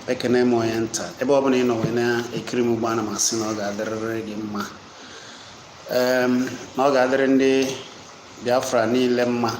Ekene m onye nta ebe ọ bụla ị nọ wee na-ekiri m ugbu a. Ana m asị na ọ ga-adịrịrị gị mma, na ọ ga-adịrị ndị Biafra niile mma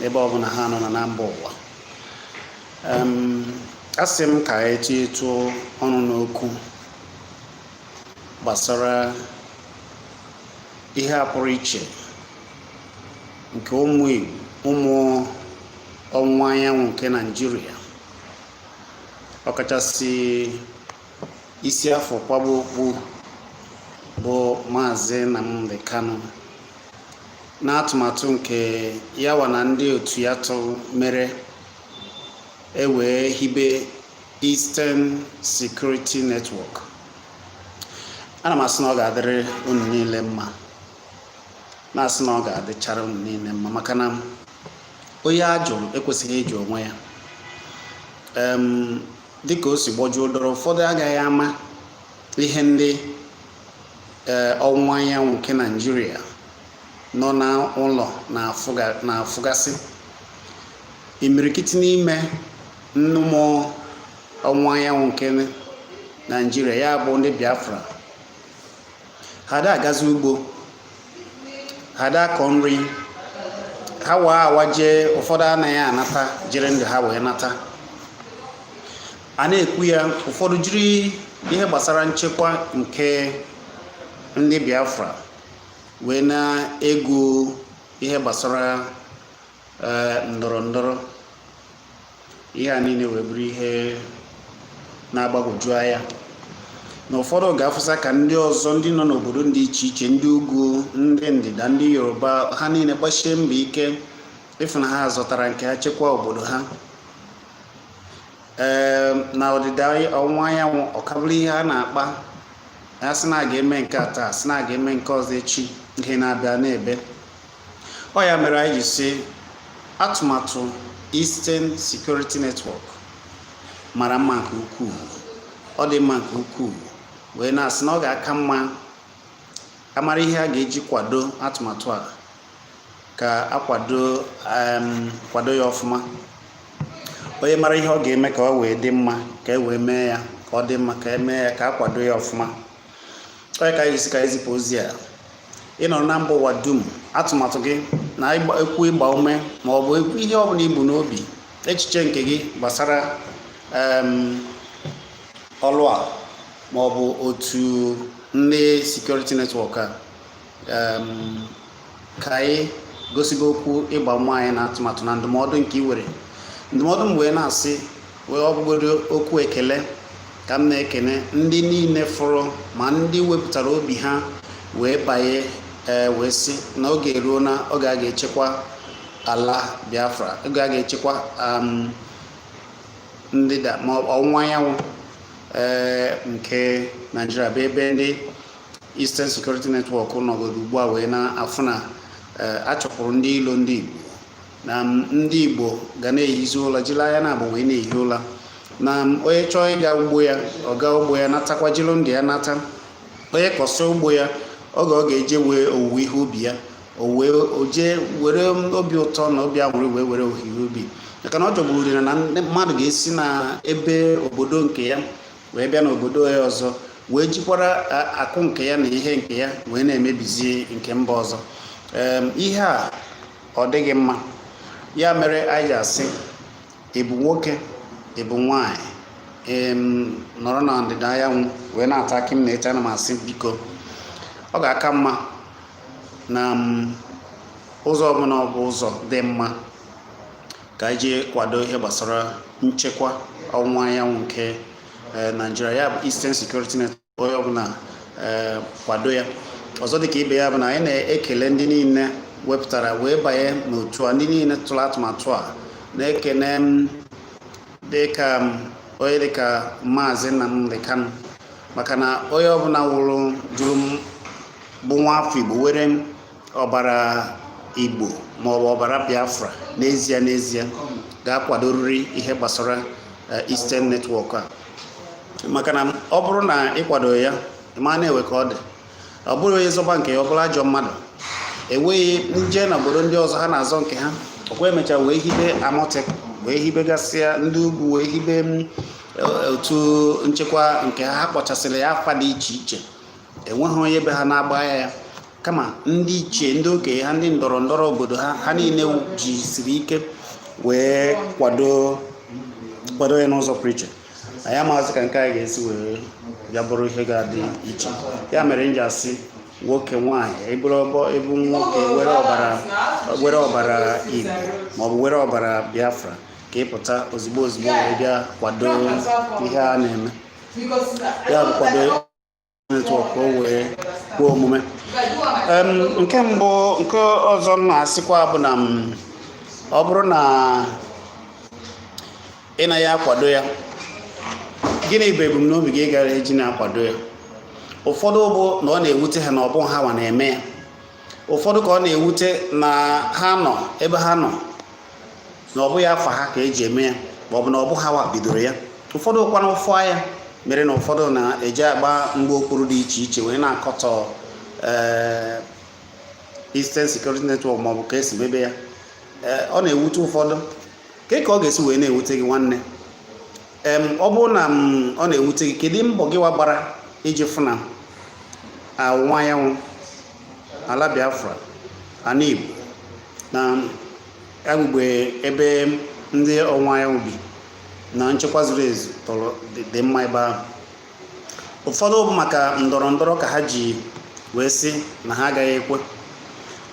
ebe ọ bụla ha nọ na mba ụwa. Asị m ka anyị tinyetu ọnụ n'okwu gbasara ihe a pụrụ iche nke ụmụ Igbo, ụmụ ọwụwa anyanwụ nke Naịjirịa, ọkachasị isi afọ kwaba okpu bụ Maazị Nnamdi Kanu, n'atụmatụ nke yawa na ndị otu ya tụ mere e wee hibe Eastern Security Network. Ana m asị na ọ ga-adịrị unu niile mma, na-asị na ọ ga-adịchara unu niile mma, maka na onye a jụrụ ekwesịghị ịjụ onwe ya. Dịka o si gbọjuo dọrọ, ụfọdụ agaghị ama ihe ndị ọwụwa anyanwụ nke Naịjirịa nọ n'ụlọ na-afụgasị. Imirikiti n'ime ụmụ ọwụwa anyanwụ nke Naịjirịa, ya bụ ndị Biafra, ha da agazi ugbo, ha da akọ nri, ha waa awa jee, ụfọdụ anaghị anata jiri ndụ ha wee nata. A na-ekwu ya, ụfọdụ jiri ihe gbasara nchekwa nke ndị Biafra wee na-egwu ihe gbasara ndọrọ ndọrọ. Ihe a niile wee bụrụ ihe na-agbagwoju anya na ụfọdụ ga-afụsa ka ndị ọzọ, ndị nọ n'obodo dị iche iche, ndị ugwu, ndị ndịda, ndị Yoruba, ha niile gbasie mbọ ike ịfụ na ha zọtara nke ha, chekwaa obodo ha. Ee, na ọdịda ọwụwa anyanwụ, ọ ka bụrụ ihe a na-akpa. A sị na a ga-eme nke a taa, sị na a ga-eme nke ọzọ echi, ihe na-abịa na-ebe. Ọ ya mere anyị ji sị atụmatụ Eastern Security Network mara mma nke ukwuu, ọ dị mma nke ukwuu, wee na-asị na ọ ga-aka mma amara ihe a ga-eji kwado atụmatụ a, ka akwado kwado ya ọfụma. Onye mara ihe ọ ga-eme ka ọ wee dị mma, ka e wee mee ya ka ọ dị mma, ka e mee ya ka a kwado ya ọfụma. Onye ka anyị si ka anyị zipụ ozi a, ị nọrọ na mba ụwa dum, atụmatụ gị na ekwu ịgba ume ma ọ bụ ekwu ihe ọ bụla ibu n'obi, echiche nke gị gbasara ọlụ a ma ọ bụ otu ndị security network a, ka anyị gosigo okwu ịgba ume anyị na atụmatụ na ndụmọdụ nke i were ndụmọdụ m wee na-asị, wee ọ bụgodo okwu ekele ka m na-ekene ndị niile fụrụ ma ndị wepụtara obi ha wee banye, ee, wee sị na oge eruo na oge a ga-echekwa ala Biafra, oge a ga-echekwa ndịda ma ọwụwa anyanwụ ee nke Naijiria, bụ ebe ndị Eastern Security Network nọgodo ugbu a, wee na-afụ na a chọpụrụ ndị ilo ndị Igbo, na ndị Igbo ga na-ehizi ụla, jiri anya na abụ wee na-ehi ụla, na onye chọọ ịga ugbo ya, ọ gaa ugbo ya natakwa, jiri ndụ ya nata. Onye kọsịa ugbo ya, oge ọ ga-eje wee owuwe ihe ubi ya, o wee o jee were obi ụtọ na obi aṅụrị wee were owuwe ihe ubi, maka na ọ jọgburu udene na mmadụ ga-esi na ebe obodo nke ya wee bịa n'obodo ya ọzọ, wee jikwara akụ nke ya na ihe nke ya wee na-emebizi nke mba ọzọ. Ihe a ọ dịghị mma. Ya mere anyị ji asị, ị bụ nwoke, ị bụ nwaanyị, nọrọ na ndịda anyanwụ wee na-ata akị m na-ete, ana m asị biko, ọ ga-aka mma na ụzọ ọbụla ọ bụ ụzọ dị mma ka anyị jee kwado ihe gbasara nchekwa ọwụwa anyanwụ nke Naijiria, ya bụ Eastern Security Network. Onye ọbụla kwado ya. Ọzọ dịka ibe ya bụ na anyị na-ekele ndị niile wepụtara wee banye n'otu a, ndị niile tụrụ atụmatụ a, na-ekene m dịka onye dịka Maazị Nnamdi Kanu, maka na onye ọbụla wụrụ jụrụ m bụ nwa afọ Igbo were ọbara Igbo maọbụ ọbara Biafra n'ezie n'ezie ga-akwadorịrị ihe gbasara Eastern Network a, maka na ọ bụrụ na ịkwado ya, ma na-ewe ka ọ dị, ọ bụrụ onye zọba nke ya, ọ bụrụ ajọ mmadụ enweghị nje na obodo ndị ọzọ ha na-azọ nke ha. Ọkwa emechaa wee hibe Amotekun, wee hibegasịa ndị ugwu, wee hibe Otu nchekwa nke ha kpọchasịrị ya afa dị iche iche, enweghị onye be ha na-agba ya, kama ndị ichie, ndị okenye ha, ndị ndọrọ ndọrọ obodo ha, ha niile jisiri ike wee kwado ya n'ụzọ pụrụ iche. Anyị amaghịzị ka nke anyị ga-esi wee bịa bụrụ ihe ga-adị iche. Ya mere m ji asị nwoke, nwaanyị, eburu ọbọ ebu nwoke were ọbara Igbo maọbụ were ọbara Biafra, ka ị pụta ozigbo ozigbo wee bịa kwado ihe a na-eme, ya bụ kwado network ka o wee kwuo omume. Nke mbụ, nke ọzọ m na-asịkwa bụ na ọ bụrụ na ị naghị akwado ya, gịnị bụ ebumnobi gị gara eji na-akwado ya? Ụfọdụ bụ na ọ na-ewute ha na ọ bụ ha nwa na-eme ya. Ụfọdụ ka ọ na-ewute na ha nọ ebe ha nọ, na ọ bụghị afa ha ka eji eme ya, ma ọ bụ na ọ bụ ha wa bidoro ya. Ụfọdụ kwana ụfụ ya mere na ụfọdụ na-eji agba mgbe okpuru dị iche iche wee na-akọtọ Eastern Security Network maọbụ ka esi mebe ya. Ọ na-ewute ụfọdụ ka ọ ga-esi wee na-ewute gị, nwanne. Ọ bụrụ na ọ na-ewute gị, kedu mbọ gị wa gbara iji fụ na ọwụwa anyanwụ, ala Biafra, ana Igbo na agbụgbe ebe ndị ọwụwa anyanwụ bi na nchekwa zuru ezu tọrọ dị mma ebe ahụ? Ụfọdụ bụ maka ndọrọ ndọrọ ka ha ji wee sị na ha agaghị ekwe.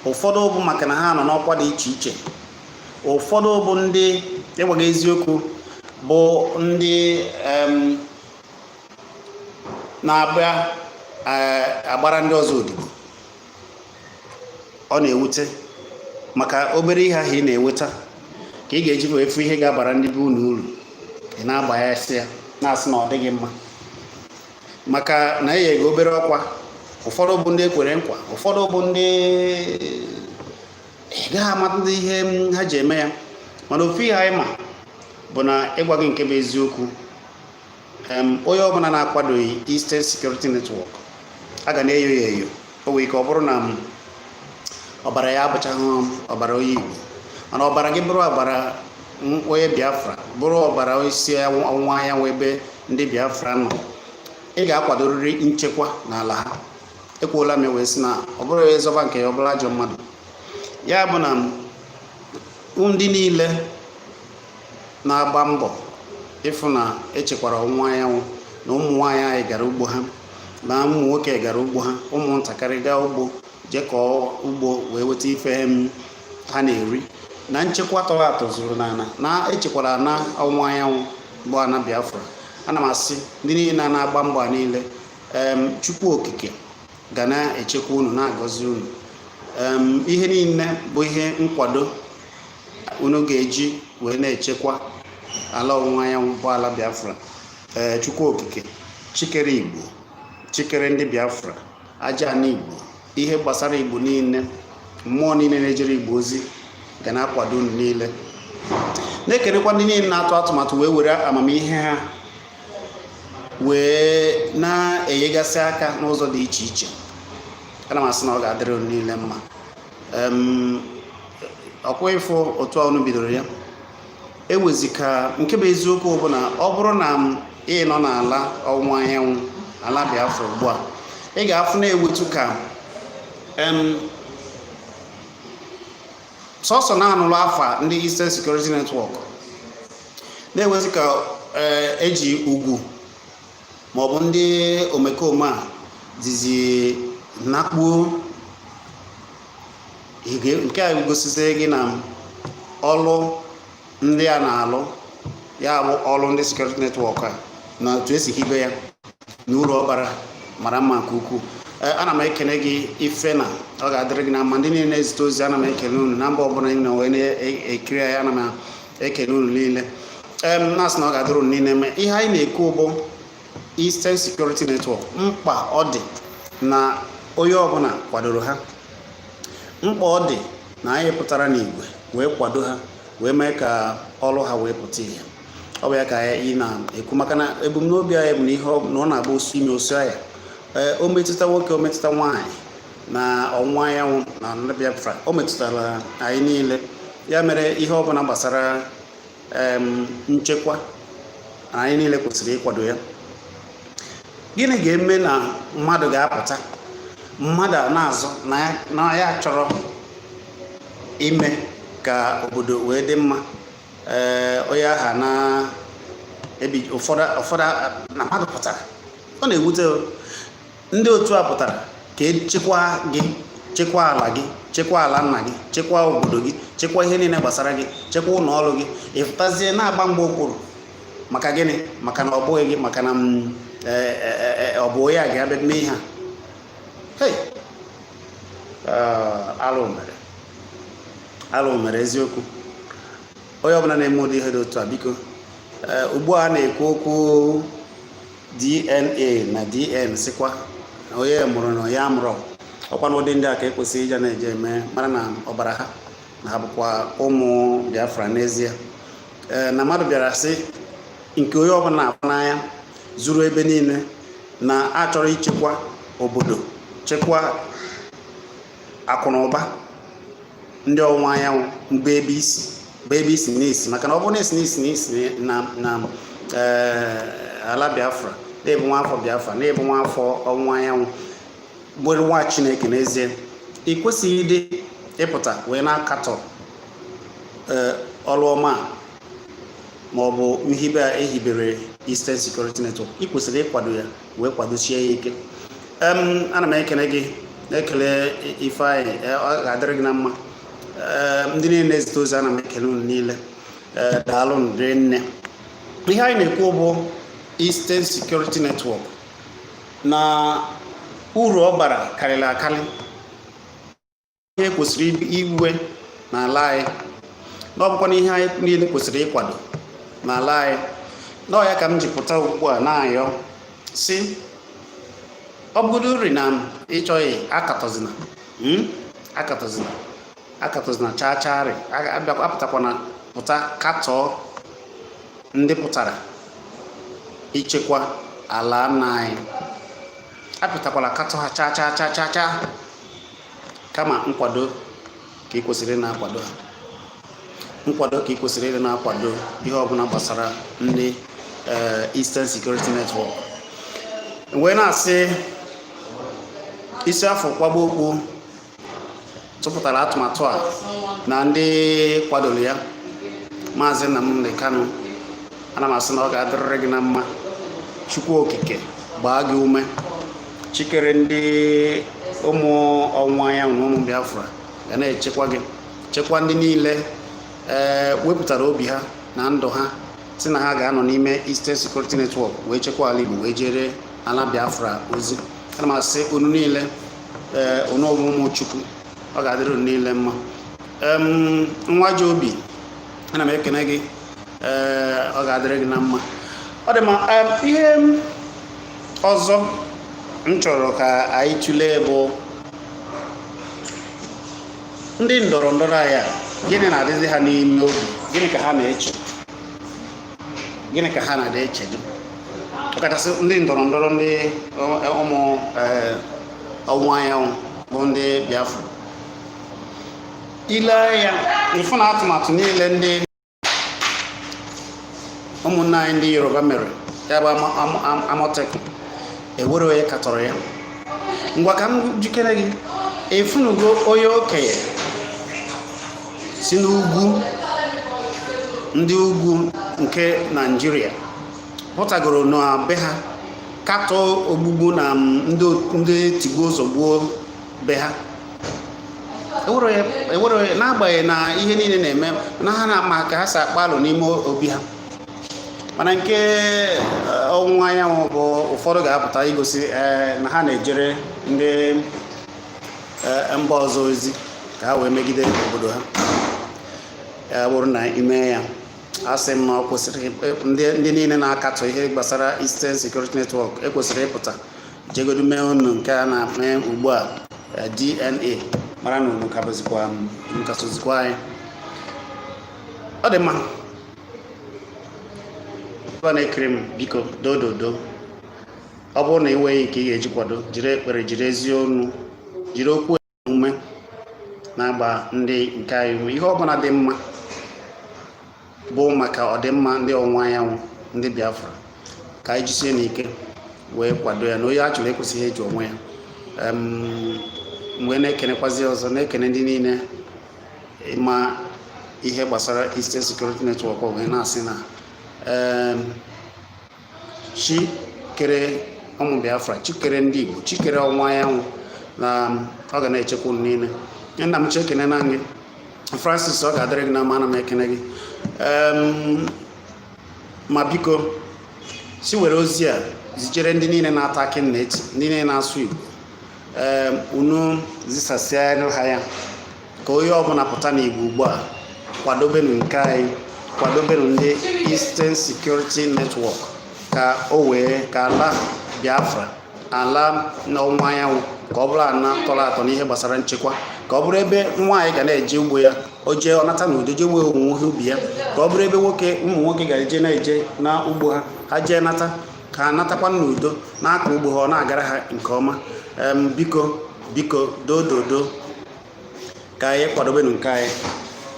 Ụfọdụ bụ maka na ha nọ n'ọkwa dị iche iche. Ụfọdụ bụ ndị ịgwaga eziokwu, bụ ndị na-abịa agbara ndị ọzọ odibo. Ọ na-ewute maka obere ihe ahụ ị na-enweta ka ị ga-eji wee fụ ihe ga-abara ndị be unu uru, ị na-agbanyesị ya, na-asị na ọ dịghị mma maka na enye gị obere ọkwa. Ụfọdụ bụ ndị ekwere nkwa, ụfọdụ bụ ndị ị gaghị amata ndị ihe ha ji eme ya. Mana ofu ihe anyị ma bụ na ịgwa gị nke bụ eziokwu, onye ọbụla na-akwadoghị Eastern Security Network, a ga na-eyo ya eyo. O nwere ike ọ bụrụ na ọbara ya abụchaghị ọbara onye Igbo, mana ọbara gị bụrụ ọbara onye Biafra, bụrụ ọbara isi ọwụwa anyanwụ ebe ndị Biafra nọ, ị ga-akwadorịrị nchekwa n'ala ha. Ekwuola m ya wee sị na ọ bụrụ ịzọba nke ya, ọ bụla ajọ mmadụ. Ya bụ na ndị niile na-agba mbọ ịfụ na echekwara ọwụwa anyanwụ, na ụmụ nwaanyị anyị gara ugbo ha, na ụmụ nwoke gara ugbo ha, ụmụntakịrị gaa ugbo jee kọọ ugbo wee weta ife ha na-eri, na nchekwa tọrọ atọ zuru n'ala na echekwara na ọwụwa anyanwụ bụ ana Biafra, ana m asị ndị niile na-agba mbọ a niile, Chukwu Okike ga na-echekwa unu, na-agọzi unu. Ihe niile bụ ihe nkwado unu ga-eji wee na-echekwa ala ọwụwa anyanwụ bụ ala Biafra, ee, Chukwu Okike chikere Igbo, chikere ndị Biafra, aja ana Igbo, ihe gbasara Igbo niile, mmụọ niile na-ejere Igbo ozi ga na-akwado unu niile, na-ekenekwa ndị niile na-atụ atụmatụ wee were amamihe ha wee na-enyegasị aka n'ụzọ dị iche iche. Ana m asị na ọ ga-adịrị unu niile mma. Ọkwa ịfụ otu a unu bidoro ya ewezi ka nke bụ eziokwu bụ na ọ bụrụ na ị nọ n'ala ọwụwa anyanwụ, ala Biafra ugbu a, ị ga-afụ na-ewetu ka sọsọ na-anụlụ afa ndị Eastern Security Network na-ewezi ka eji ugwu maọbụ ndị omekome a dizi nakpuo. Nke a gosizie gị na ọlụ ndị a na-alụ, ya bụ ọlụ ndị security network a, na otu esi hibe ya na uru ọkpara mara mma nke ukwuu. Ana m ekene gị ife na ọ ga-adịrị gị na mma. Ndị niile na-ezite ozi, ana m ekene unu na mba ọbụla ị nọ wee na-ekiri anyị. Ana m ekene unu niile, na-asị na ọ ga-adịrị unu niile mma. Ihe anyị na-ekwu bụ Eastern Security Network, mkpa ọ dị na onye ọbụla kwadoro ha, mkpa ọ dị na anyị pụtara n'igwe wee kwado ha, wee mee ka ọrụ ha wee pụta ihe. Ọ bụ ya ka anyị na-ekwu, maka na ebumnobi anyị bụ na ihe na ọ na-agba osu ime osu aya, ee, o metụta nwoke, o metụta nwaanyị na ọwụwa anyanwụ na ndị Biafra, o metụtara anyị niile. Ya mere ihe ọbụla gbasara nchekwa Anyị niile kwesịrị ịkwado ya. Gịnị ga-eme na mmadụ ga-apụta, mmadụ a na-azụ na ya chọrọ ime ka obodo wee dị mma, ee, onye aha na ebi ụfọdụ ụfọdụ na mmadụ pụtara? Ọ na-ewute o. Ndị otu a pụtara ka echekwaa gị, chekwaa ala gị, chekwaa ala nna gị, chekwaa obodo gị, chekwaa ihe niile gbasara gị, chekwaa ụlọ ọrụ gị. Ịfụtazie na-agba mgba okpuru maka gịnị? Maka na ọ bụghị gị, maka na m ọ bụ onye a ga-abịa mee ihe a. Hey! Alụ mere, alụ mere eziokwu. Onye ọbụla na-eme ụdị ihe dị otu a, biko, ugbu a na-ekwu okwu DNA na DN, sịkwa na onye mụrụ na onye amụrụ, ọkwa na ụdị ndị a ka ekwesịrị ije na-eje eme mara na ọbara ha na ha bụkwa ụmụ Biafra n'ezie. Ee, na mmadụ bịara sị nke onye ọbụla na-afụ n'anya zuru ebe niile na achọrọ ichekwa obodo, chekwa akụ na ụba ndị ọwụwa anyanwụ, mgbe ebe isi bụ ebe isi na-esi, maka na ọ bụrụ na esi na esi na ala Biafra, na-ebu nwa afọ Biafra, na-ebu nwa afọ ọwụwa anyanwụ, bụrụ nwa Chineke n'ezie, ị kwesịghị ịdị ịpụta wee na-akatọ ọrụ ọma a ma ọ bụ nhibe a ehibere Eastern Security Network. Ị kwesịrị ịkwado ya wee kwadosie ya ike. Ana m ekele gị, na-ekele Ifeanyị. Ọ ga-adịrị gị na mma. Ndị niile na-ezite ozi, ana m ekele unu niile. Ee, daalụ nne. Ihe anyị na-ekwu bụ Eastern Security Network na uru ọ bara karịrị akarị, ihe kwesịrị iwe n'ala anyị, na ọ bụkwa na ihe anyị niile kwesịrị ịkwado n'ala anyị. Na ọ ya ka m ji pụta ugbu a na-ayọ si, ọ bụgodo uri na ịchọghị, akatọzina, Akatọzina, akatọzina chaa chaarị. Apụtakwana pụta katọọ ndị pụtara ichekwa ala nna anyị. Apụtakwala katọ ha chaa chaa chaa chaa chaa, kama nkwado ka ị kwesịrị ị na-akwado ha, nkwado ka ị kwesịrị ịdị na-akwado ihe ọbụla gbasara ndị Eastern Security Network. Wee na-asị isi afọ kwagbo okpu tụpụtara atụmatụ a na ndị kwadoro ya, Maazị Nnamdi Kanu, ana m asị na ọ ga-adịrịrị gị na mma. Chukwu Okike gbaa gị ume. Chikere ndị ụmụ ọnwụwa anyanwụ na ụmụ Biafra ga na-echekwa gị, chekwa ndị niile ee wepụtara obi ha na ndụ ha si na ha ga-anọ n'ime Eastern Security Network wee chekwa ala Igbo, wee jere ala Biafra ozi. Ana m asị unu niile, ee, unu ụmụ Chukwu, ọ ga-adịrị unu niile mma. Nwa ji obi, ana m ekene gị. Ee, ọ ga-adịrị gị na mma. Ọ dị mma. Ihe ọzọ m chọrọ ka anyị tụlee bụ ndị ndọrọ ndọrọ anyị a. Gịnị na-adịzi ha n'ime obi? Gịnị ka ha na-eche? Gịnị ka ha na-adị echedo, ọkachasị ndị ndọrọ ndọrọ ndị ụmụ ọwụwa anyanwụ bụ ndị Biafra? Ile anya ịfụ na atụmatụ niile ndị ụmụnne anyị ndị Yoruba mere, ya bụ Amotekun, ewere onye katọrọ ya. Ngwa, ka m jikere gị. Efunugo onye okenye si n'ugwu, ndị ugwu nke Naijiria, pụtagoro na be ha katọọ ogbugbu na ndị tigbuo zọgbuo be ha? Ewere onye, n'agbanyeghị na ihe niile na-eme na ha na-ama ka ha si akpa alụ n'ime obi ha. Mana nke ọwụwa anyanwụ bụ ụfọdụ ga-apụta igosi na ha na-ejere ndị mba ọzọ ozi ka ha wee megide obodo ha. Ya bụrụ na ime ya, asị m na ọ kwesịrị ndị niile na-akatọ ihe gbasara Eastern Security Network ekwesịrị ịpụta jegodu mee unu nke a na-eme ugbu a, DNA, mara na unu ka bụzikwa, unu ka sozikwa anyị. Ọ dị mma. Ebe a na-ekiri m, biko, dododo, ọ bụrụ na ị nweghị nke ị ga-eji kwado, jiri ekpere, jiri ezi ọnụ, jiri okwu omume na-agba ndị nke anyị ume. Ihe ọbụla dị mma bụ maka ọdịmma ndị ọwụwa anyanwụ. Ndị Biafra, ka anyị jisie n'ike wee kwado ya na onye a chọrọ ekwesịghị ịjụ onwe ya. Mgbe na-ekenekwazi ọzọ, na-ekene ndị niile ma ihe gbasara Eastern Security Network, wee na-asị na chi kere ụmụ Biafra, chi kere ndị Igbo, chi kere ọnwa anyanwụ, na ọ ga na-echekwa unu niile. Nna m, chi ekene na gị. Francis, ọ ga-adịrị gị na mma. Ana m ekene gị. Ma biko, si were ozi a zijere ndị niile na-ata akị na eti, ndị niile na-asụ Igbo. Unu zisasịa ha ya ka onye ọbụla pụta n'Igbo ugbu a. Kwadobenu nke anyị, kwadobenu ndị Eastern Security Network, ka o wee ka ala Biafra, ala n'ọnwa anyanwụ, ka ọ bụrụ ana tọrọ atọ n'ihe gbasara nchekwa, ka ọ bụrụ ebe nwaanyị ga na-eje ugbo ya, o jee, ọ nata n'udo, jee wee owuwe ihe ubi ya, ka ọ bụrụ ebe nwoke, ụmụ nwoke ga-eje na-eje na ugbo ha, ha jee nata, ka ha natakwa n'udo, na-akọ ugbo ha, ọ na-agara ha nke ọma. Biko, biko, dododo, ka anyị kwadobenu nke anyị.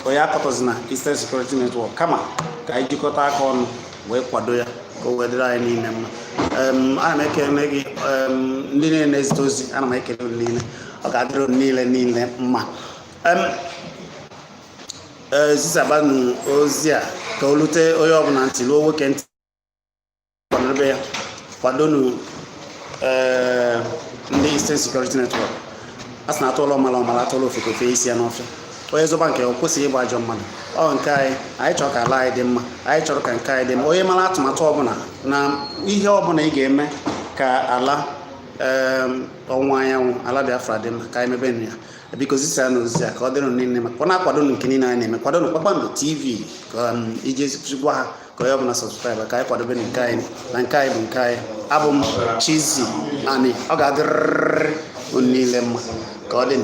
Onye akọtọzina Eastern Security Network, kama ka anyị jikọta aka ọnụ wee kwado ya, ka o wee dịrị anyị niile mma. Ana m ekele gị, ndị niile na-ezite ozi. Ana m ekele unu niile. Ọ ga-adịrị unu niile niile mma. Ee, zisabanụ ozi a ka o lute onye ọbụla ntị, luo nwoke ntị. Kwadobe ya, kwadonu ee ndị Eastern Security Network. A sị na atụọla ọmala ọmala, atụọla ofeke ofe isi ya n'ọfịa. Onye zọba nke ya, ọ kwesịghị ịgba ajọ mmadụ. Ọ nke anyị, anyị chọrọ ka ala anyị dị mma, anyị chọrọ ka nke anyị dị mma. Onye mara atụmatụ ọbụla na ihe ọbụla ị ga-eme ka ala ọnwụwa anyanwụ, ala Biafra dị mma, ka anyị mebe ya. Biko, zisa na ozi a ka ọ dịrị niile maka ọ na-akwado nke niile anyị na-eme. Kwadonụ Kpakpando TV, ka iji gwa ha ka onye ọbụla subscribe, ka anyị kwadobe nke anyị, na nke anyị bụ nke anyị. Abụ m Chizzy Ani. Ọ ga-adịrịrị unu niile mma. Ka ọ dị.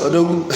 Odogwu.